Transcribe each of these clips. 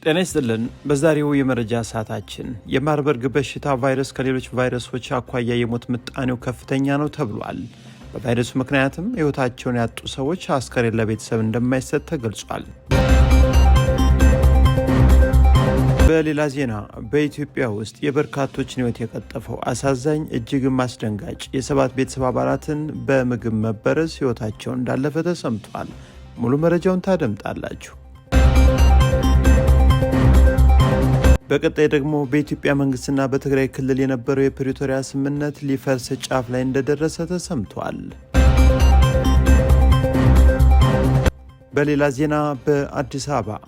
ጤና ይስጥልን። በዛሬው የመረጃ ሰዓታችን የማርበርግ በሽታ ቫይረስ ከሌሎች ቫይረሶች አኳያ የሞት ምጣኔው ከፍተኛ ነው ተብሏል። በቫይረሱ ምክንያትም ሕይወታቸውን ያጡ ሰዎች አስከሬን ለቤተሰብ እንደማይሰጥ ተገልጿል። በሌላ ዜና በኢትዮጵያ ውስጥ የበርካቶችን ሕይወት የቀጠፈው አሳዛኝ እጅግም አስደንጋጭ የሰባት ቤተሰብ አባላትን በምግብ መበረዝ ሕይወታቸው እንዳለፈ ተሰምቷል። ሙሉ መረጃውን ታደምጣላችሁ። በቀጣይ ደግሞ በኢትዮጵያ መንግስትና በትግራይ ክልል የነበረው የፕሪቶሪያ ስምምነት ሊፈርስ ጫፍ ላይ እንደደረሰ ተሰምቷል። በሌላ ዜና በአዲስ አበባ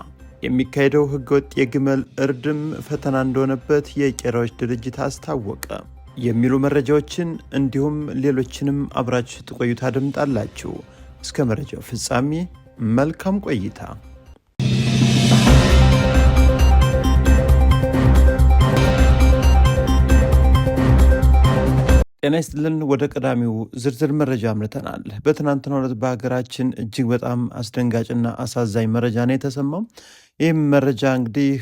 የሚካሄደው ህገወጥ የግመል እርድም ፈተና እንደሆነበት የቄራዎች ድርጅት አስታወቀ። የሚሉ መረጃዎችን እንዲሁም ሌሎችንም አብራችሁ ትቆዩ ታደምጣላችሁ። እስከ መረጃው ፍጻሜ መልካም ቆይታ። ጤና ይስጥልን። ወደ ቀዳሚው ዝርዝር መረጃ አምርተናል። በትናንትናው ዕለት በሀገራችን እጅግ በጣም አስደንጋጭና አሳዛኝ መረጃ ነው የተሰማው። ይህም መረጃ እንግዲህ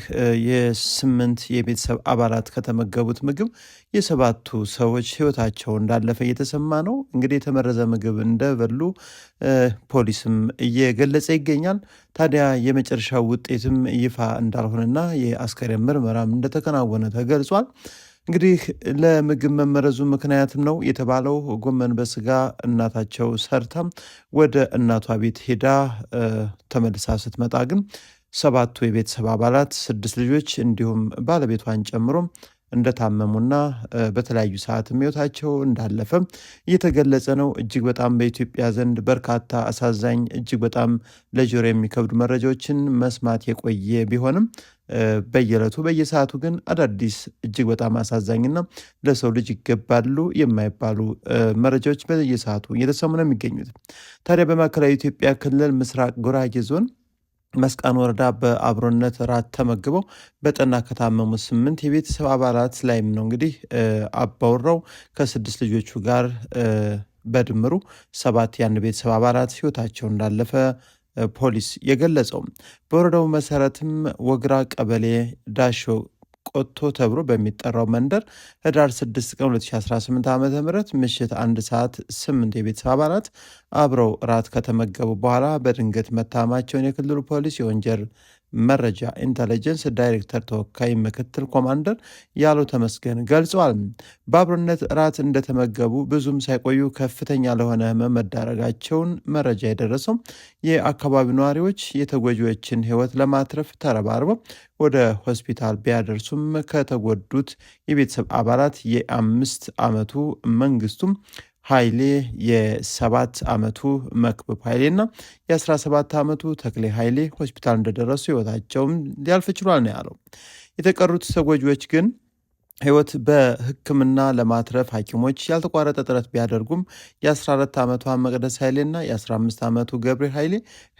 የስምንት የቤተሰብ አባላት ከተመገቡት ምግብ የሰባቱ ሰዎች ሕይወታቸው እንዳለፈ እየተሰማ ነው። እንግዲህ የተመረዘ ምግብ እንደበሉ ፖሊስም እየገለጸ ይገኛል። ታዲያ የመጨረሻው ውጤትም ይፋ እንዳልሆነና የአስከሬን ምርመራም እንደተከናወነ ተገልጿል። እንግዲህ ለምግብ መመረዙ ምክንያትም ነው የተባለው ጎመን በስጋ እናታቸው ሰርታ ወደ እናቷ ቤት ሄዳ ተመልሳ ስትመጣ ግን ሰባቱ የቤተሰብ አባላት ስድስት ልጆች እንዲሁም ባለቤቷን ጨምሮ እንደታመሙና በተለያዩ ሰዓትም ሕይወታቸው እንዳለፈ እየተገለጸ ነው። እጅግ በጣም በኢትዮጵያ ዘንድ በርካታ አሳዛኝ እጅግ በጣም ለጆሮ የሚከብዱ መረጃዎችን መስማት የቆየ ቢሆንም በየዕለቱ በየሰዓቱ ግን አዳዲስ እጅግ በጣም አሳዛኝና ለሰው ልጅ ይገባሉ የማይባሉ መረጃዎች በየሰዓቱ እየተሰሙ ነው የሚገኙት። ታዲያ በማዕከላዊ ኢትዮጵያ ክልል ምስራቅ ጉራጌ ዞን መስቃን ወረዳ በአብሮነት ራት ተመግበው በጠና ከታመሙ ስምንት የቤተሰብ አባላት ላይም ነው እንግዲህ አባወራው ከስድስት ልጆቹ ጋር በድምሩ ሰባት የአንድ ቤተሰብ አባላት ሕይወታቸው እንዳለፈ ፖሊስ የገለጸው። በወረዳው መሰረትም ወግራ ቀበሌ ዳሾ ቆቶ ተብሎ በሚጠራው መንደር ህዳር 6 ቀን 2018 ዓ ም ምሽት 1 ሰዓት 8 የቤተሰብ አባላት አብረው ራት ከተመገቡ በኋላ በድንገት መታመማቸውን የክልሉ ፖሊስ የወንጀል መረጃ intelligence ዳይሬክተር ተወካይ ምክትል ኮማንደር ያለው ተመስገን ገልጸዋል። በአብሮነት ራት እንደተመገቡ ብዙም ሳይቆዩ ከፍተኛ ለሆነ ህመም መዳረጋቸውን መረጃ የደረሰው የአካባቢው ነዋሪዎች የተጎጂዎችን ህይወት ለማትረፍ ተረባርበው ወደ ሆስፒታል ቢያደርሱም ከተጎዱት የቤተሰብ አባላት የ5 ዓመቱ መንግስቱም ኃይሌ፣ የ7 ዓመቱ መክብብ ኃይሌና የ17 ዓመቱ ተክሌ ኃይሌ ሆስፒታል እንደደረሱ ህይወታቸውም ሊያልፍ ችሏል ነው ያለው። የተቀሩት ተጎጂዎች ግን ህይወት በሕክምና ለማትረፍ ሐኪሞች ያልተቋረጠ ጥረት ቢያደርጉም የ14 ዓመቷ መቅደስ ኃይሌና የ15 ዓመቱ ገብሬ ኃይሌ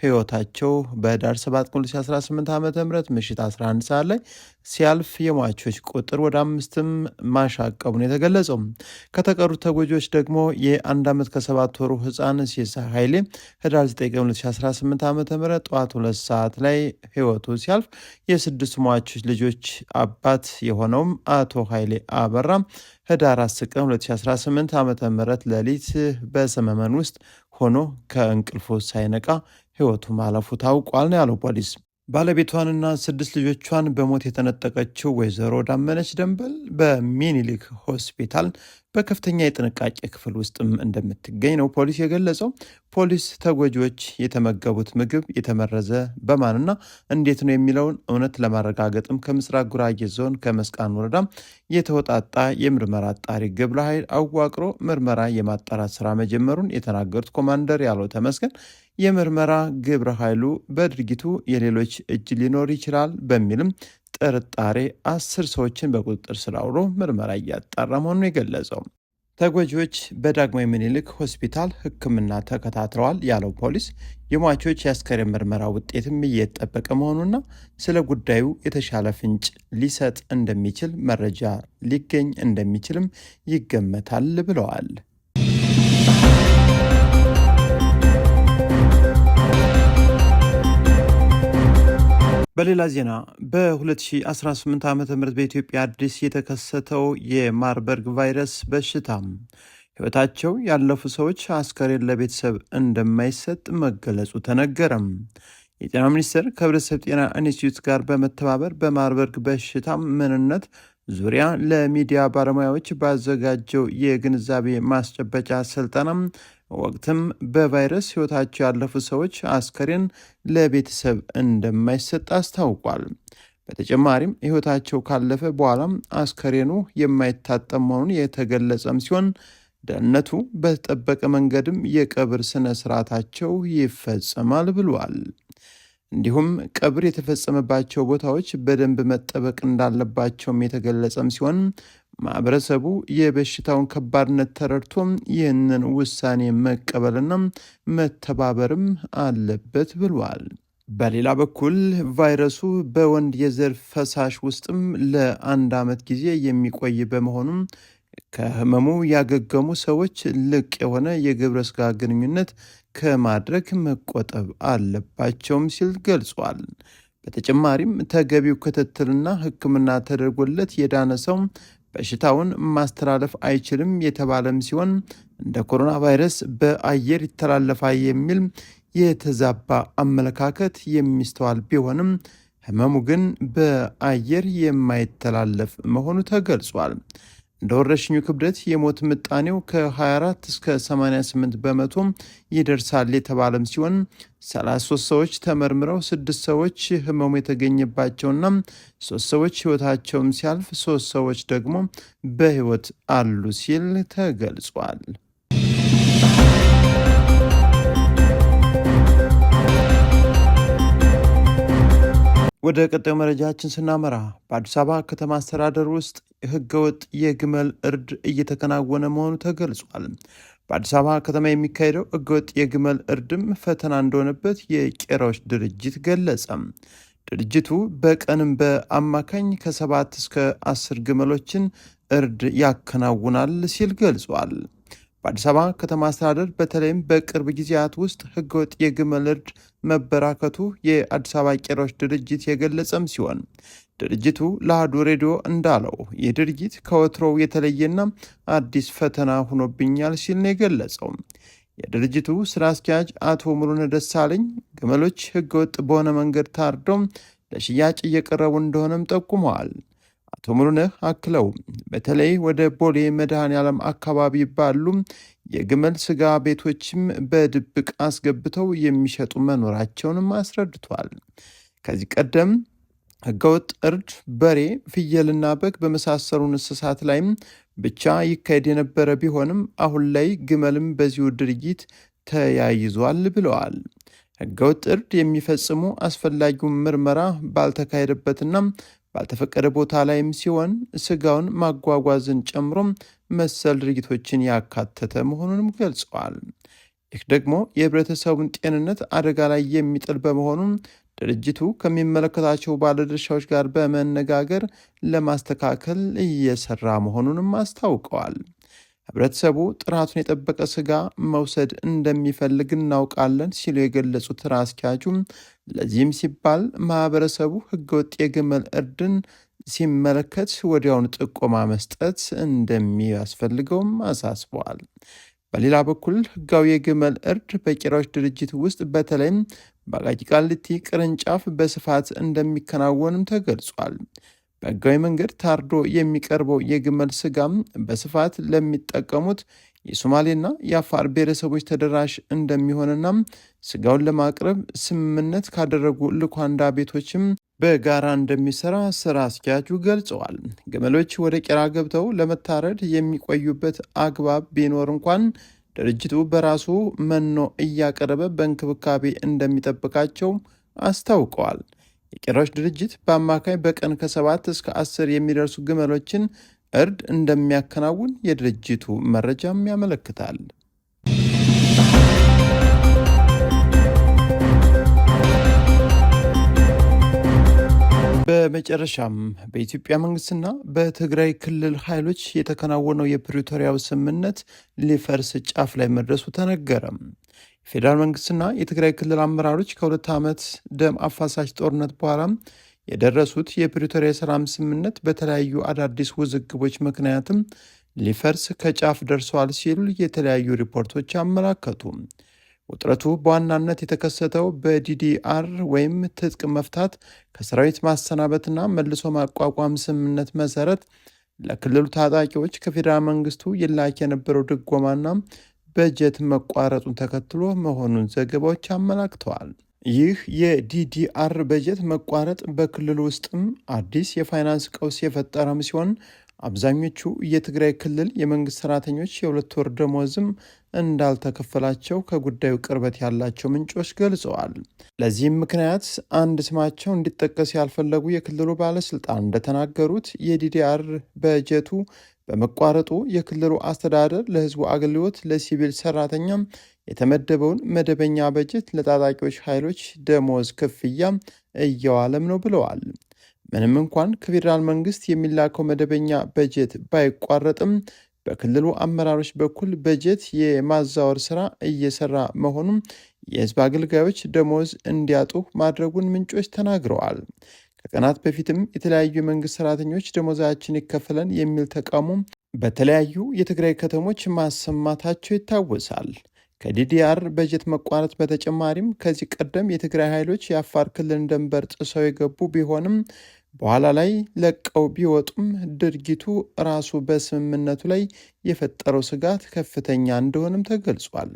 ህይወታቸው በህዳር 7 ቀን 2018 ዓ ም ምሽት 11 ሰዓት ላይ ሲያልፍ የሟቾች ቁጥር ወደ አምስትም ማሻቀቡን የተገለጸው። ከተቀሩት ተጎጂዎች ደግሞ የ1 ዓመት ከ7 ወሩ ህፃን ሲሳይ ኃይሌ ህዳር 9 ቀን 2018 ዓ ም ጠዋት 2 ሰዓት ላይ ህይወቱ ሲያልፍ የስድስት ሟቾች ልጆች አባት የሆነውም አቶ ኃይሌ አበራ ህዳር 10 ቀን 2018 ዓ ም ሌሊት በሰመመን ውስጥ ሆኖ ከእንቅልፉ ሳይነቃ ህይወቱ ማለፉ ታውቋል ነው ያለው ፖሊስ። ባለቤቷንና ስድስት ልጆቿን በሞት የተነጠቀችው ወይዘሮ ዳመነች ደንበል በሚኒሊክ ሆስፒታል በከፍተኛ የጥንቃቄ ክፍል ውስጥም እንደምትገኝ ነው ፖሊስ የገለጸው። ፖሊስ ተጎጂዎች የተመገቡት ምግብ የተመረዘ በማንና እንዴት ነው የሚለውን እውነት ለማረጋገጥም ከምስራቅ ጉራጌ ዞን ከመስቃን ወረዳ የተወጣጣ የምርመራ አጣሪ ግብረ ኃይል አዋቅሮ ምርመራ የማጣራት ስራ መጀመሩን የተናገሩት ኮማንደር ያለው ተመስገን የምርመራ ግብረ ኃይሉ በድርጊቱ የሌሎች እጅ ሊኖር ይችላል በሚልም ጥርጣሬ 10 ሰዎችን በቁጥጥር ስር አውሎ ምርመራ እያጣራ መሆኑን የገለጸው። ተጎጂዎች በዳግማዊ ምኒልክ ሆስፒታል ሕክምና ተከታትለዋል ያለው ፖሊስ የሟቾች የአስከሬን ምርመራ ውጤትም እየተጠበቀ መሆኑና ስለ ጉዳዩ የተሻለ ፍንጭ ሊሰጥ እንደሚችል መረጃ ሊገኝ እንደሚችልም ይገመታል ብለዋል። በሌላ ዜና በ2018 ዓ ም በኢትዮጵያ አዲስ የተከሰተው የማርበርግ ቫይረስ በሽታ ሕይወታቸው ያለፉ ሰዎች አስከሬን ለቤተሰብ እንደማይሰጥ መገለጹ ተነገረም። የጤና ሚኒስቴር ከህብረተሰብ ጤና ኢንስቲትዩት ጋር በመተባበር በማርበርግ በሽታ ምንነት ዙሪያ ለሚዲያ ባለሙያዎች ባዘጋጀው የግንዛቤ ማስጨበጫ ስልጠና ወቅትም በቫይረስ ሕይወታቸው ያለፉ ሰዎች አስከሬን ለቤተሰብ እንደማይሰጥ አስታውቋል። በተጨማሪም ሕይወታቸው ካለፈ በኋላም አስከሬኑ የማይታጠብ መሆኑን የተገለጸም ሲሆን ደህንነቱ በተጠበቀ መንገድም የቀብር ስነ ስርዓታቸው ይፈጸማል ብሏል። እንዲሁም ቀብር የተፈጸመባቸው ቦታዎች በደንብ መጠበቅ እንዳለባቸውም የተገለጸም ሲሆን ማህበረሰቡ የበሽታውን ከባድነት ተረድቶ ይህንን ውሳኔ መቀበልና መተባበርም አለበት ብሏል። በሌላ በኩል ቫይረሱ በወንድ የዘር ፈሳሽ ውስጥም ለ1 ዓመት ጊዜ የሚቆይ በመሆኑም ከህመሙ ያገገሙ ሰዎች ልቅ የሆነ የግብረ ስጋ ግንኙነት ከማድረግ መቆጠብ አለባቸውም ሲል ገልጿል። በተጨማሪም ተገቢው ክትትልና ሕክምና ተደርጎለት የዳነ ሰው በሽታውን ማስተላለፍ አይችልም የተባለም ሲሆን እንደ ኮሮና ቫይረስ በአየር ይተላለፋል የሚል የተዛባ አመለካከት የሚስተዋል ቢሆንም ህመሙ ግን በአየር የማይተላለፍ መሆኑ ተገልጿል። እንደ ወረርሽኙ ክብደት የሞት ምጣኔው ከ24 እስከ 88% ይደርሳል የተባለም ሲሆን 33 ሰዎች ተመርምረው 6 ሰዎች ህመሙ የተገኘባቸውና 3 ሰዎች ህይወታቸውም ሲያልፍ 3 ሰዎች ደግሞ በህይወት አሉ ሲል ተገልጿል። ወደ ቀጣዩ መረጃችን ስናመራ በአዲስ አበባ ከተማ አስተዳደር ውስጥ ህገወጥ የግመል እርድ እየተከናወነ መሆኑ ተገልጿል። በአዲስ አበባ ከተማ የሚካሄደው ህገወጥ የግመል እርድም ፈተና እንደሆነበት የቄራዎች ድርጅት ገለጸ። ድርጅቱ በቀንም በአማካኝ ከ7 እስከ 10 ግመሎችን እርድ ያከናውናል ሲል ገልጿል። በአዲስ አበባ ከተማ አስተዳደር በተለይም በቅርብ ጊዜያት ውስጥ ህገወጥ የግመል እርድ መበራከቱ የአዲስ አበባ ቄራዎች ድርጅት የገለጸም ሲሆን ድርጅቱ ለአሐዱ ሬዲዮ እንዳለው ይህ ድርጊት ከወትሮው የተለየና አዲስ ፈተና ሆኖብኛል ሲል ነው የገለጸው። የድርጅቱ ስራ አስኪያጅ አቶ ሙሉነህ ደሳለኝ ግመሎች ህገወጥ በሆነ መንገድ ታርደው ለሽያጭ እየቀረቡ እንደሆነም ጠቁመዋል። አቶ ሙሉነህ አክለው በተለይ ወደ ቦሌ መድኃኔዓለም አካባቢ ባሉ የግመል ስጋ ቤቶችም በድብቅ አስገብተው የሚሸጡ መኖራቸውንም አስረድቷል። ከዚህ ቀደም ህገወጥ እርድ በሬ፣ ፍየልና በግ በመሳሰሉ እንስሳት ላይም ብቻ ይካሄድ የነበረ ቢሆንም አሁን ላይ ግመልም በዚሁ ድርጊት ተያይዟል ብለዋል። ህገወጥ እርድ የሚፈጽሙ አስፈላጊውን ምርመራ ባልተካሄደበትና ባልተፈቀደ ቦታ ላይም ሲሆን ስጋውን ማጓጓዝን ጨምሮ መሰል ድርጊቶችን ያካተተ መሆኑንም ገልጸዋል። ይህ ደግሞ የህብረተሰቡን ጤንነት አደጋ ላይ የሚጥል በመሆኑ ድርጅቱ ከሚመለከታቸው ባለድርሻዎች ጋር በመነጋገር ለማስተካከል እየሰራ መሆኑንም አስታውቀዋል። ህብረተሰቡ ጥራቱን የጠበቀ ስጋ መውሰድ እንደሚፈልግ እናውቃለን ሲሉ የገለጹት ስራ አስኪያጁ ለዚህም ሲባል ማህበረሰቡ ህገወጥ የግመል እርድን ሲመለከት ወዲያውኑ ጥቆማ መስጠት እንደሚያስፈልገውም አሳስበዋል። በሌላ በኩል ህጋዊ የግመል እርድ በቄራዎች ድርጅት ውስጥ በተለይም በአቃቂ ቃሊቲ ቅርንጫፍ በስፋት እንደሚከናወንም ተገልጿል። በህጋዊ መንገድ ታርዶ የሚቀርበው የግመል ስጋም በስፋት ለሚጠቀሙት የሶማሌና የአፋር ብሔረሰቦች ተደራሽ እንደሚሆንና ስጋውን ለማቅረብ ስምምነት ካደረጉ ልኳንዳ ቤቶችም በጋራ እንደሚሰራ ስራ አስኪያጁ ገልጸዋል። ግመሎች ወደ ቄራ ገብተው ለመታረድ የሚቆዩበት አግባብ ቢኖር እንኳን ድርጅቱ በራሱ መኖ እያቀረበ በእንክብካቤ እንደሚጠብቃቸው አስታውቀዋል። የቄራዎች ድርጅት በአማካይ በቀን ከ7 እስከ 10 የሚደርሱ ግመሎችን እርድ እንደሚያከናውን የድርጅቱ መረጃም ያመለክታል። በመጨረሻም በኢትዮጵያ መንግስትና በትግራይ ክልል ኃይሎች የተከናወነው የፕሪቶሪያው ስምምነት ሊፈርስ ጫፍ ላይ መድረሱ ተነገረ። የፌዴራል መንግስትና የትግራይ ክልል አመራሮች ከ2 ዓመት ደም አፋሳሽ ጦርነት በኋላ የደረሱት የፕሪቶሪያ የሰላም ስምምነት በተለያዩ አዳዲስ ውዝግቦች ምክንያትም ሊፈርስ ከጫፍ ደርሰዋል ሲሉ የተለያዩ ሪፖርቶች አመላከቱ። ውጥረቱ በዋናነት የተከሰተው በ DDR ወይም ትጥቅ መፍታት፣ ከሰራዊት ማሰናበትና መልሶ ማቋቋም ስምምነት መሰረት ለክልሉ ታጣቂዎች ከፌዴራል መንግስቱ ይላክ የነበረው ድጎማና በጀት መቋረጡን ተከትሎ መሆኑን ዘገባዎች አመላክተዋል። ይህ የ DDR በጀት መቋረጥ በክልሉ ውስጥም አዲስ የፋይናንስ ቀውስ የፈጠረም ሲሆን፣ አብዛኞቹ የትግራይ ክልል የመንግስት ሰራተኞች የ2 ወር ደሞዝም እንዳልተከፈላቸው ከጉዳዩ ቅርበት ያላቸው ምንጮች ገልጸዋል። ለዚህም ምክንያት አንድ ስማቸው እንዲጠቀስ ያልፈለጉ የክልሉ ባለስልጣን እንደተናገሩት፣ የ DDR በጀቱ በመቋረጡ የክልሉ አስተዳደር ለህዝቡ አገልግሎት ለሲቪል ሰራተኛ የተመደበውን መደበኛ በጀት ለታጣቂዎች ኃይሎች ደሞዝ ክፍያ እየዋለም ነው ብለዋል። ምንም እንኳን ከፌዴራል መንግስት የሚላከው መደበኛ በጀት ባይቋረጥም፣ በክልሉ አመራሮች በኩል በጀት የማዛወር ስራ እየሰራ መሆኑም የህዝብ አገልጋዮች ደሞዝ እንዲያጡ ማድረጉን ምንጮች ተናግረዋል። ከቀናት በፊትም የተለያዩ የመንግስት ሰራተኞች ደሞዛችን ይከፈለን የሚል ተቃውሞ በተለያዩ የትግራይ ከተሞች ማሰማታቸው ይታወሳል። ከ DDR በጀት መቋረጥ በተጨማሪም ከዚህ ቀደም የትግራይ ኃይሎች የአፋር ክልልን ድንበር ጥሰው የገቡ ቢሆንም በኋላ ላይ ለቀው ቢወጡም፣ ድርጊቱ ራሱ በስምምነቱ ላይ የፈጠረው ስጋት ከፍተኛ እንደሆነም ተገልጿል።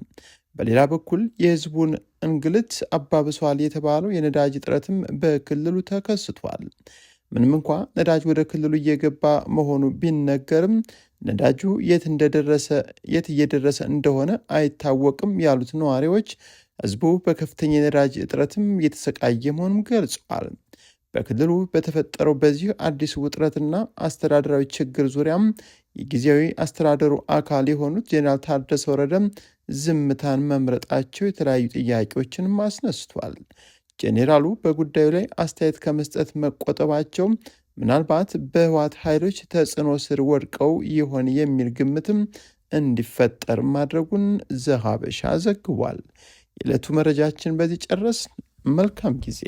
በሌላ በኩል የህዝቡን እንግልት አባብሷል የተባለው የነዳጅ እጥረትም በክልሉ ተከስቷል። ምንም እንኳ ነዳጅ ወደ ክልሉ እየገባ መሆኑ ቢነገርም፣ ነዳጁ የት እንደደረሰ የት እየደረሰ እንደሆነ አይታወቅም ያሉት ነዋሪዎች፣ ህዝቡ በከፍተኛ የነዳጅ እጥረትም እየተሰቃየ መሆኑን ገልጸዋል። በክልሉ በተፈጠረው በዚህ አዲስ ውጥረትና አስተዳደራዊ ችግር ዙሪያም የጊዜያዊ አስተዳደሩ አካል የሆኑት ጄኔራል ታደሰ ወረደም ዝምታን መምረጣቸው የተለያዩ ጥያቄዎችንም አስነስቷል። ጄኔራሉ በጉዳዩ ላይ አስተያየት ከመስጠት መቆጠባቸው ምናልባት በህወሓት ኃይሎች ተጽዕኖ ስር ወድቀው ይሆን የሚል ግምትም እንዲፈጠር ማድረጉን ዘሀበሻ ዘግቧል። የዕለቱ መረጃችን በዚህ ጨረስን። መልካም ጊዜ።